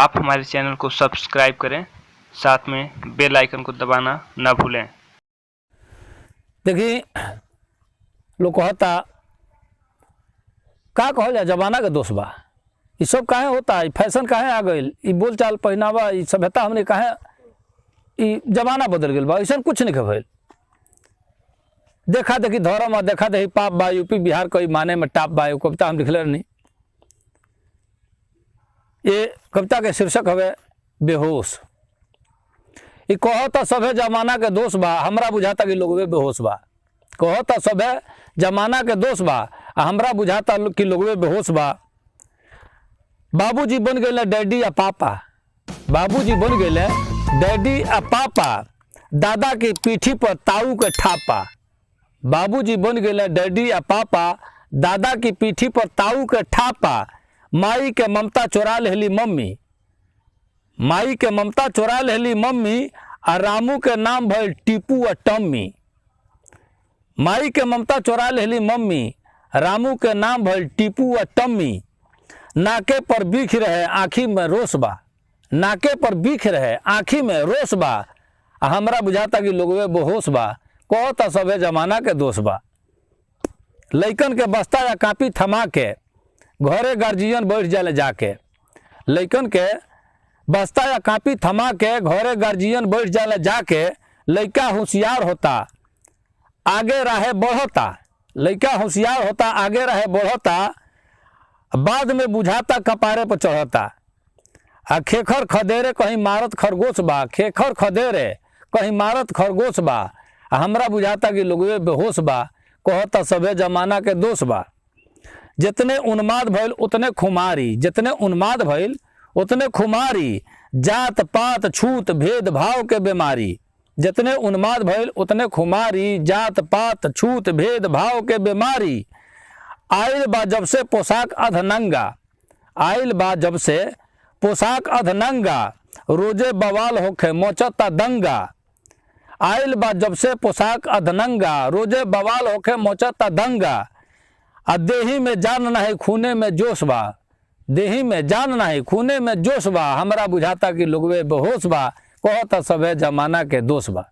आप हमारे चैनल को सब्सक्राइब करें, साथ में बेल आइकन को दबाना ना भूलें। देखी, लोग कहता, का कहल जाए, जमाना के दोष बा। ई सब काहे होता? ई फैशन काहे आ गइल? ई बोलचाल, पहनावा, ई सभ्यता हमने काहे, ई जमाना बदल गेल बा। ऐसन कुछ नहीं भइल। देखा देखी धर्म आ देखा देखी पाप बा, यूपी बिहार कई माने में टाप बा। एगो कविता हम लिखले रहनी। ये कविता के शीर्षक हवे बेहोश। ई कहता सभे जमाना के दोष बा, हमरा बुझाता कि लोगवे बेहोश बा। कहता सभे जमाना के दोष बा आ हमरा बुझाता कि लोगवे बेहोश बा। बाबूजी बन गए डैडी आ पापा, बाबूजी बन गए डैडी आ पापा, दादा के पीठी पर ताऊ के ठापा। बाबूजी बन गए डैडी आ पापा, दादा की पीठी पर ताऊ के ठापा। माई के ममता चोरा लेली मम्मी, माई के ममता चोरा लेली मम्मी, आ रामू के नाम भइल टीपू आ टम्मी। माई के ममता चोरा लेली मम्मी, रामू के नाम भइल टीपू आ टम्मी। नाके पर बीख रहे, आँखी में रोस बा। नाके पर बीख रहे, आँखी में रोस बा, आ हमरा बुझाता कि लोगवे बेहोश बा। कहता सभे जमाना के दोष बा। लइकन के बस्ता या कापी थमा के घरे गार्जियन बैठ जाले जाके। लइकन के बस्ता या कापी थमा के घरे गार्जियन बैठ जाले जाके। लइका होशियार होता, आगे राहे बढ़ता। लइका होशियार होता, आगे राहे बढ़ता, बाद में बुझाता कपारे पर चढ़ता। आ खेखर खदेरे कहीं मारत खरगोश बा, खेखर खदेरे कहीं मारत खरगोश बा, आ हमरा बुझाता कि लोगवे बेहोश बा। कहता सभे जमाना के दोष बा। जितने उन्माद भइल उतने खुमारी, जितने उन्माद भइल उतने खुमारी, जात पात छूत भेदभाव के बीमारी। जितने उन्माद भइल उतने खुमारी, जात पात छूत भेदभाव के बीमारी। आइल बा जब से पोशाक अधनंगा, आइल बा जब से पोशाक अधनंगा, रोजे बवाल होखे मोचता दंगा। आइल बा जब से पोशाक अधनंगा, रोजे बवाल होखे मोचता दंगा। आ देही में जान नाही, खूने में जोश बा। देही में जान नाही, खूने में जोश बा, हमरा बुझाता कि लोगवे बेहोश बा। कहता सभे जमाना के दोष बा।